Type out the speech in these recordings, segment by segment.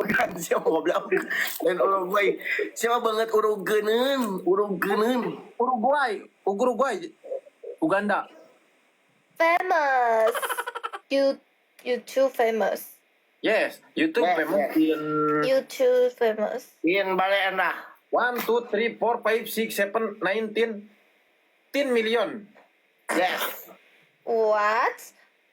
Kan siapa goblok. Lain Uruguay. Siapa banget Urugeuneun, Urugeuneun. Uruguay, Uruguay, Uganda. Famous. You too famous. Yes, YouTube Yes, famous yes. in You too famous. In Baleendah. 1, 2, 3, 4, 5, 6, 7, 9, 10, 10 million. Yes. What?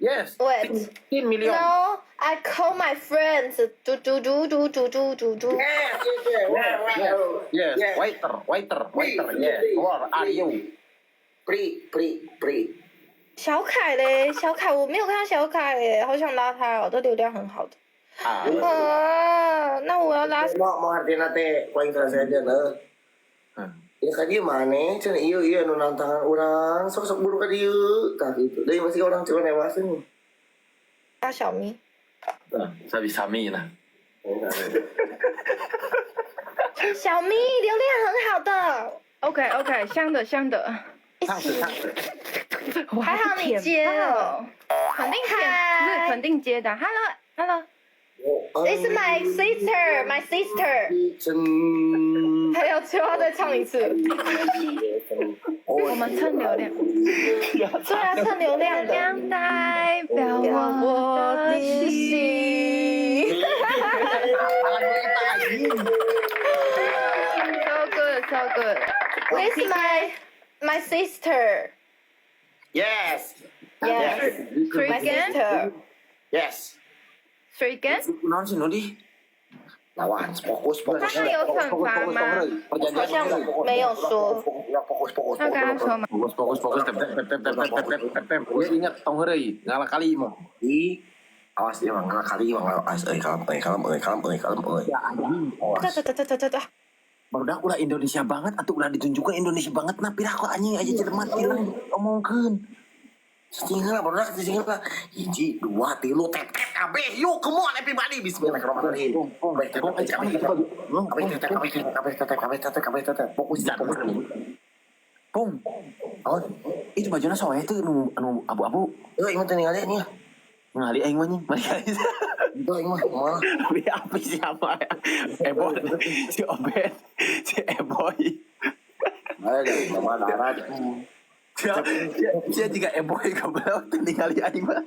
Yes. Wait. 10 million. No, I call my friends. 嘟嘟嘟嘟嘟嘟嘟嘟。 Yes, yes, yes. Yes, yes, yes. Yes. Waiter, waiter, waiter. Yes. Please, Where are you? Pri, pri, pri. 小凯嘞，小凯，我没有看到小凯耶，好想拉他哦，他流量很好的。啊，啊，那我要拉 Mau mau artinya teh ku aing translate heuh. Ya ka dieu maneh cenah ieu ieu nu nantangan urang sok sok buru ka dieu tah kitu. Deui masih orang cuma newaseun. 拉小咪。 Sabi sami nah. 小咪流量很好的， OK OK，香的香的，一起。我还好你接了，肯定接，不是肯定接的。Hello Hello， This is my sister, my sister。真还有最后再唱一次。我们蹭流量，对啊，蹭流量的。量代表我的心。So good so good。 This is my sister. Yes. Yes, Three my again, sister. Yes. three again。 Naon sih Nudi? Lawan, fokus, fokus. 他有惩罚吗？好像没有说。 Fokus, fokus, 那刚刚说吗？ Fokus, fokus, fokus, tap, tap, tap, tap, tap, tap, tap, tap, tap. Dia ingat tong heureuy, ngalah kali mah. Ih, awas dia mah ngalah kali mah ngalah awas euy kalem euy kalem euy kalem euy kalem euy. Ya anjing. 对对对对对对对。 Barudak ulah Indonesia banget atuh ulah ditunjukkan Indonesia banget nah pirah kok anjing aja jelema hilang omongkeun. Cicing heula barudak cicing heula. Hiji, dua, tilu, tep tep kabeh. Yuk, come on everybody. Bismillahirrahmanirrahim. Kabeh tep tep kabeh tep kabeh tep kabeh tep kabeh tep kabeh tep kabeh tep fokus fokus. Pung, Oh, itu bajunya soe itu nu anu abu-abu. euy mah teu ningali nya. Ngali aing mah nying, mari Itu aing mah mah. Tapi api siapa ya? Eboy, si Obed, si Eboy. Ayo, mama darah. Dia, dia, dia juga Eboy goblok teu ningali aing mah.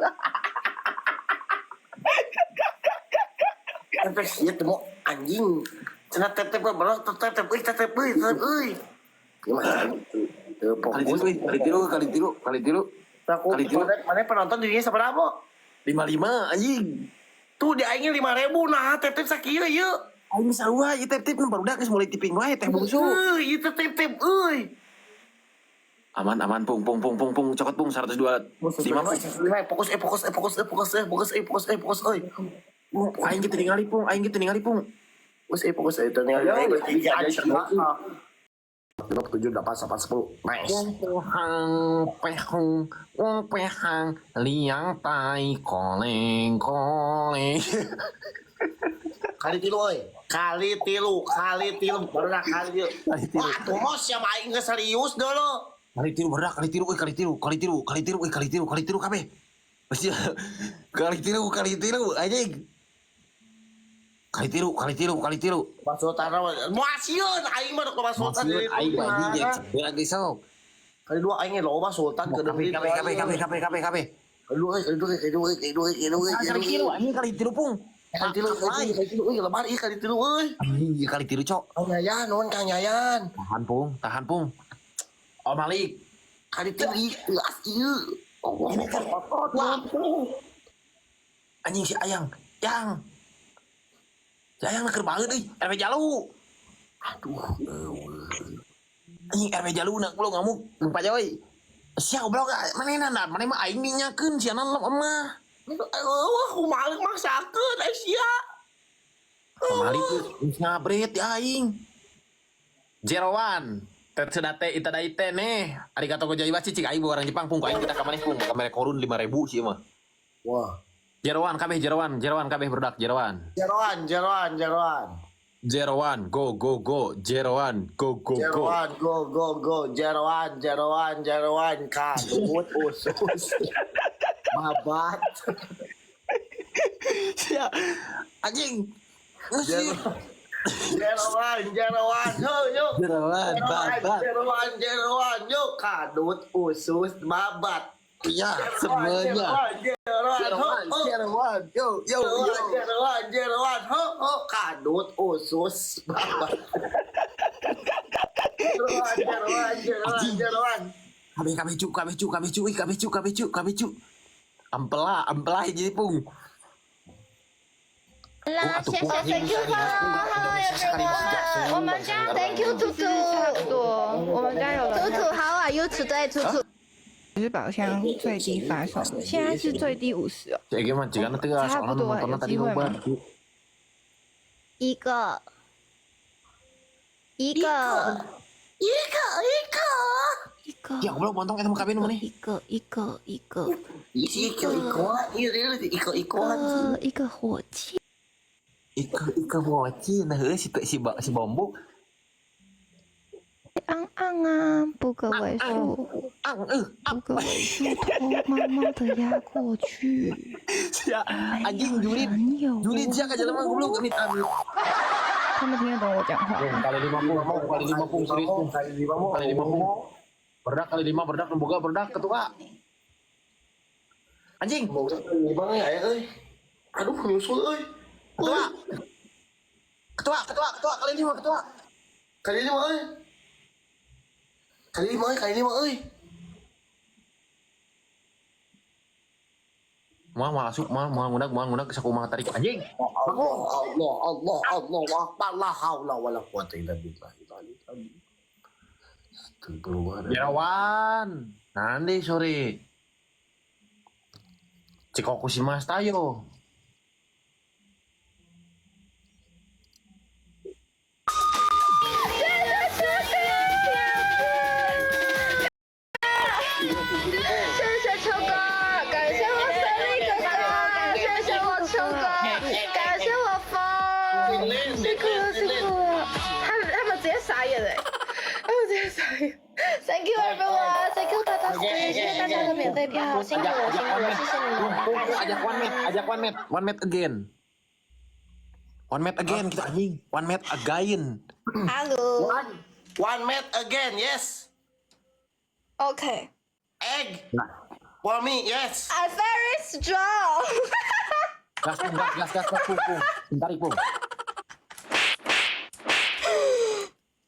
Tep sia teu mau anjing. Cenah tep tep barudak tep tep euy tep tep euy tep euy. Ieu mah teu Kali fokus. tilu, euy, kali tilu, kali tilu, kali tilu. Aku Kali tilu. mana penonton dirinya sabaraha mo? 55 anjing. Tuh di aingnya 5.000 nah tep tep sakieu ieu. Aing sarua ieu tep tep barudak geus mulai tiping wae teh bungsu. Euy, ieu teh tep tep euy. Aman aman pung pung pung pung pung cokot pung 102 lima pung. Fokus eh fokus eh fokus eh fokus eh fokus eh fokus eh fokus euy. Pung aing kitu ningali pung, aing kitu ningali pung. Fokus eh fokus eh teu ningali. Genep tujuh delapan delapan sepuluh. Nice. Wong pohang pehong wong pehang liang tai koleng koleng. Kali tilu euy. Kali tilu, kali tilu barudak kali tilu. Kali tilu. Wah, tuh mos siapa aing geus serius dulu. Kali tilu barudak kali tilu euy kali tilu kali tilu kali tilu euy kali tilu kali tilu kabeh. Pasti kali tilu kali tilu anjing. Kali tilu kali tilu kali tilu. Mas Sultan moal sieun aing mah rek Mas Sultan. Maksud aing mah anjing jeung lagi sok. Kali dua aing loba Sultan ke Kabeh kabeh kabeh kabeh kabeh kabeh kabeh. Kali dua euy, kali dua euy, kali dua euy, kali dua euy, kali dua euy, Kali kali tilu dua euy. anjing kali tilu pung. Kali tilu, kali tilu, kali tilu, euy, lebar ieu kali tilu euy. Anjing kali tilu cok. Kang Yayan, nuhun Kang Yayan. Tahan pung, tahan pung. Om Malik. Kali tilu ieu teuas ieu. Allah. Wah, Anjing si Ayang. Yang. Si Ayang keur banget euy, RW Jalu. Aduh, eueuh. Anjing RW Jalu nak goblok ngamuk jeung Pak Joy. Sia goblok manehna nah, maneh mah aing minyakeun sia lem emah. Eueuh, kumaha maksakeun ai sia. Kamari tuh geus ngabret di aing. Jeroan. Tetsedate itadaite nih. Arigatou gozaimasu cik aing orang Jepang pung ku aing kita ka maneh pung ka maneh korun 5.000 sih mah. Wah. Jeroan kabeh jeroan, jeroan kabeh berdak jeroan. Jeroan, jeroan, jeroan. Jeroan go go go, jeroan go go go. Jeroan, go go go, jeroan, jeroan, jeroan, kadut usus. Babat. Sia anjing. Jeroan, jeroan, ho, yuk. Jeroan, babat. Jeroan, jeroan, yuk. Kadut, usus, babat. Ya, semuanya. Jeroan, jeroan, ho, Jeroan, ho. jeroan, yo, yo, yo. Jeroan, jeroan, jeroan, ho, ho. Kadut, usus, babat. Jeroan, jeroan, jeroan, jeroan. Kabeh kabeh cu, kabeh cu, kabeh cu, ih, kabeh cu, kabeh cu, kabeh cu. Ampela, ampela hiji pung. 啦，谢谢 Thank you hello everyone，我们家 Thank you 兔兔，差不多，我们家有兔兔 How are you today？兔兔，十宝箱最低发售，现在是最低50哦。 Cek mah jigana teu 差 soalna 不多 nontonnya 有 tadi 机会 loba. 吗？一个，一个，一个，一个，一个 Ya goblok montong eta mah kabeh nu maneh. 一个一个一个 Iko, iko, iko, iko. 一个火鸡， Ike ike moci nah heueuh si si si bombu. 昂昂啊，补个尾数， Ang euh 补个尾数，偷猫猫的压过去。 sia anjing julid. 没有 Julid sia ka jelema goblok amit amit. 他们听得懂我讲话吗？ Kali 5 pung, mau kali 5 pung serius pung. Kali lima mau. Kali 5 pung. Berdak kali 5 berdak nu boga berdak ketua. Anjing, Boga kali lima euy, aya euy. Aduh, nyusul euy. ketua. Ketua, ketua, ketua kali 5 ketua. Kali lima euy. Kali lima euy, kali lima euy. Moal moal asup, moal moal ngudag, moal ngudag sakumaha tarik anjing. Allah, Allah, Allah, Allah, akbar, la haula wala quwata illa billah. Astagfirullah. Jerawan. Nanti sore. Cikoku si Mas tayo. 谢谢秋哥，感谢我森林哥哥，谢谢我秋哥，感谢我风，辛苦了辛苦了，他们直接傻眼哎，他们直接傻眼。Thank you everyone, thank you 大大谢谢大家的免费票，辛苦了辛苦了，谢谢你们，感谢 Ajak one 你 mat, 们。 ajak one mat, one mat again. One mat again kita anjing, one mat again. Hello, One, one mat again, yes. OK, Egg. For me, yes. I'm very strong. Gas pung, gas gas gas gas pung pung. Tarik pung.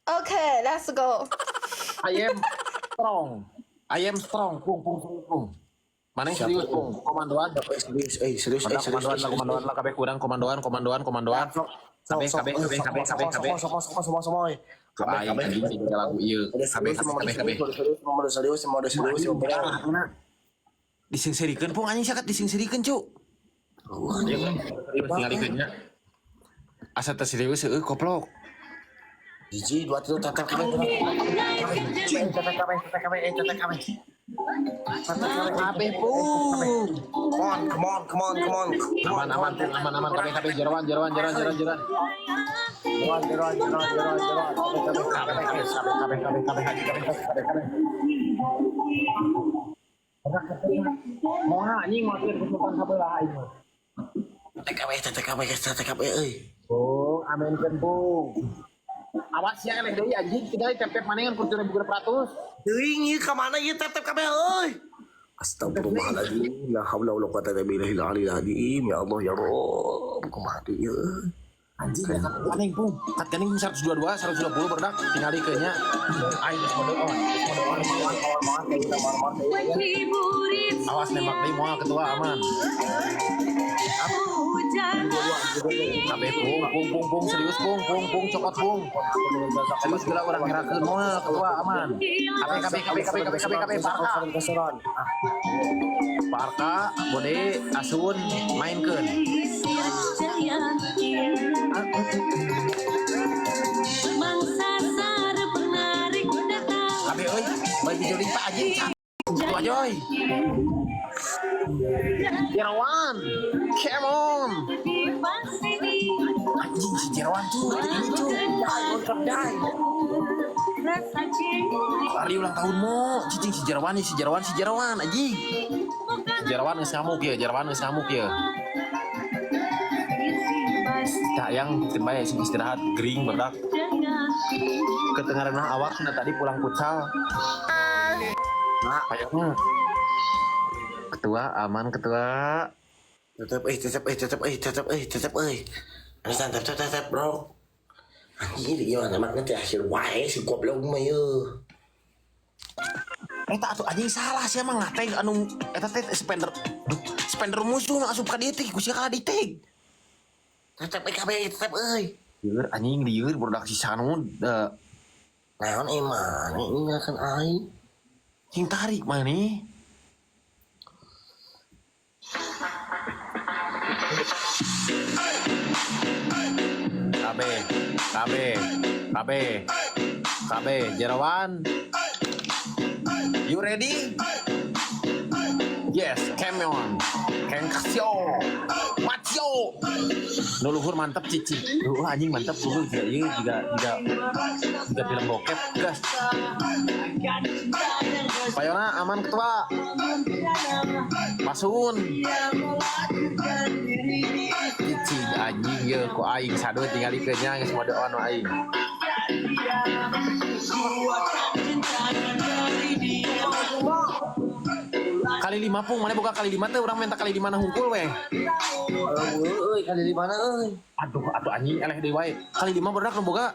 OK, let's go. I am strong. I am strong. Pung pung pung pung. Mana yang serius pung? Komandoan. Serius, eh, serius, eh, Komandoan serius. lah, komandoan lah, kabeh kurang komandoan, komandoan, komandoan. Kabeh, kabeh, kabeh, kabeh, kabeh, kabeh. Semua, semua, semua, semua. Kabeh, kabeh, anjing sih lagu ieu. Kabeh, kabeh, kabeh. Serius, mode serius, mode serius, mode serius. Disingserikeun pung anjing sakat disingserikeun cu. Serius tingalikeun nya. Asa teu serius heueuh koplok. Hiji, dua, tilu, tetep kabeh, tetep kabeh, tetep kabeh, tetep kabeh, tetep kabeh. Kabeh pung. Come on, come on, come on, come on. Aman aman pung, aman aman kabeh kabeh jeroan jeroan jeroan jeroan jeroan. Jeroan, jeroan, jeroan, jeroan, jeroan. Kabeh kabeh kabeh kabeh kabeh haji kabeh kabeh kabeh. Moal anjing makin kesukaan sabelah aing mah. Tetep kabeh, tetep kabeh, tetep kabeh euy. Pung, amenkeun pung. Awas ya eleh deui anjing tinggal tep-tep maneh kan kudu 1600. Teuing ieu ka mana ieu tep-tep kabeh euy. Astagfirullahaladzim, la haula wala quwata illa billahil aliyil azim. Ya Allah ya Rabb, kumaha deui ieu. Anjing kat gandeng pung. Kat gandeng 122, 120 berdak tingalikeun nya. Aing geus mode on, geus mode on. Awas nembak deui moal ketua aman. Kabeh pung, pung, pung, pung, serius pung, pung, pung, cokot pung. Serius gila orang ngerakeun moal ketua aman. Kabeh kabeh kabeh kabeh kabeh kabeh kabeh Parka. Parka, Bode, Asun, mainkeun. Kabeh euy, bae dijeuling Pak anjing. Ketua Joy. Jerawan, come on. Anjing si Jerawan tuh, ini tuh. Hari ulang tahun mo, cicing si Jerawan nih, si Jerawan, si Jerawan, anjing. Si Jerawan geus ngamuk ya, Jerawan geus ngamuk ya. Cah yang bae sing istirahat gering barudak. Ketengaran awak nah tadi pulang futsal. Nah, Payahnya. Ketua aman ketua. Tetep eh tetep eh tetep eh tetep eh tetep eh. Anu tetep tetep tetep bro. Anjing gimana makna teh akhir wae si goblok mah ye. Eta atuh anjing salah sia mah ngateg anu eta teh spender. Duh, spender musuh nu asup ka dieu teh ku sia kalah diteg. Tetep eh kabeh tetep euy. Lieur anjing lieur barudak si Sanud Naon emang ini kan aing. Sing tarik mana? KB, KB, KB, KB, Jerawan. You ready? Yes, come on. Kengkasio. Macio. Nu luhur mantep cici. Duh anjing mantep luhur juga ieu juga juga juga film bokep gas. Payona aman ketua. Pasun. Cici anjing ye ku aing sadut tingalikeun nya geus mode on aing. Kali lima pung, mana boga kali lima teh urang minta kali lima na hungkul weh. Euy kali di mana euy? Aduh, atuh anjing eleh deui wae. Kali lima barudak nu boga.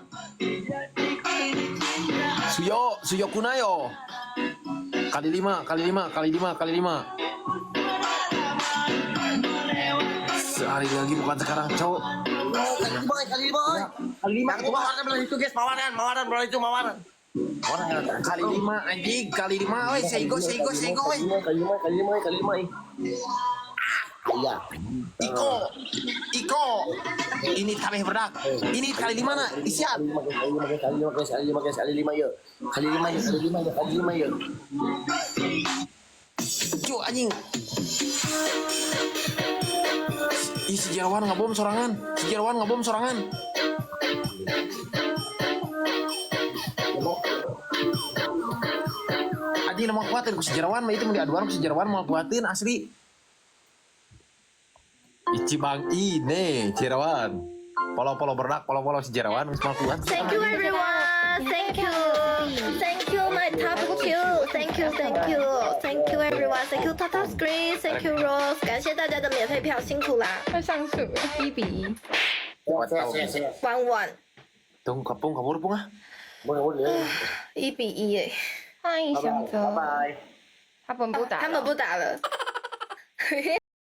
Suyo, suyo kunayo. Kali lima, kali lima, kali lima, kali lima. Sehari lagi bukan sekarang, cowok. Kali lima kali lima euy. Kali lima Yang mawaran belah itu guys, mawaran, mawaran belah itu mawaran. Mawaran Kali lima anjing, kali lima weh, seigo, seigo, seigo weh. Kali lima, kali lima, kali lima. Iya. Iko, Iko. Ini kabeh berdak. Ini kali lima na, isian. Kali lima guys, kali lima guys, kali lima guys, kali lima yuk. Kali lima yuk, kali lima yuk, kali lima yuk. Cu anjing. Ih si Jerawan ngabom sorangan. Si Jerawan ngabom sorangan. Anjing mau kuatin ku si Jerawan mah itu mau diaduan ku si Jerawan mau kuatin asli. Ici Bang ini Jerawan. Polo-polo berdak, polo-polo si Jerawan geus mau kuat. Thank you everyone. Thank you. Thank you my top Q. Thank you, thank you, thank you everyone. Thank you top top screen. Thank you Rose. 感谢大家的免费票，辛苦啦。快上树了，1比1。 Sehat, sehat. 弯弯 Tunggu kapung kabur pung ah. Boleh, boleh. 1比1耶，欢迎小泽，拜。他们不打了，他们不打了。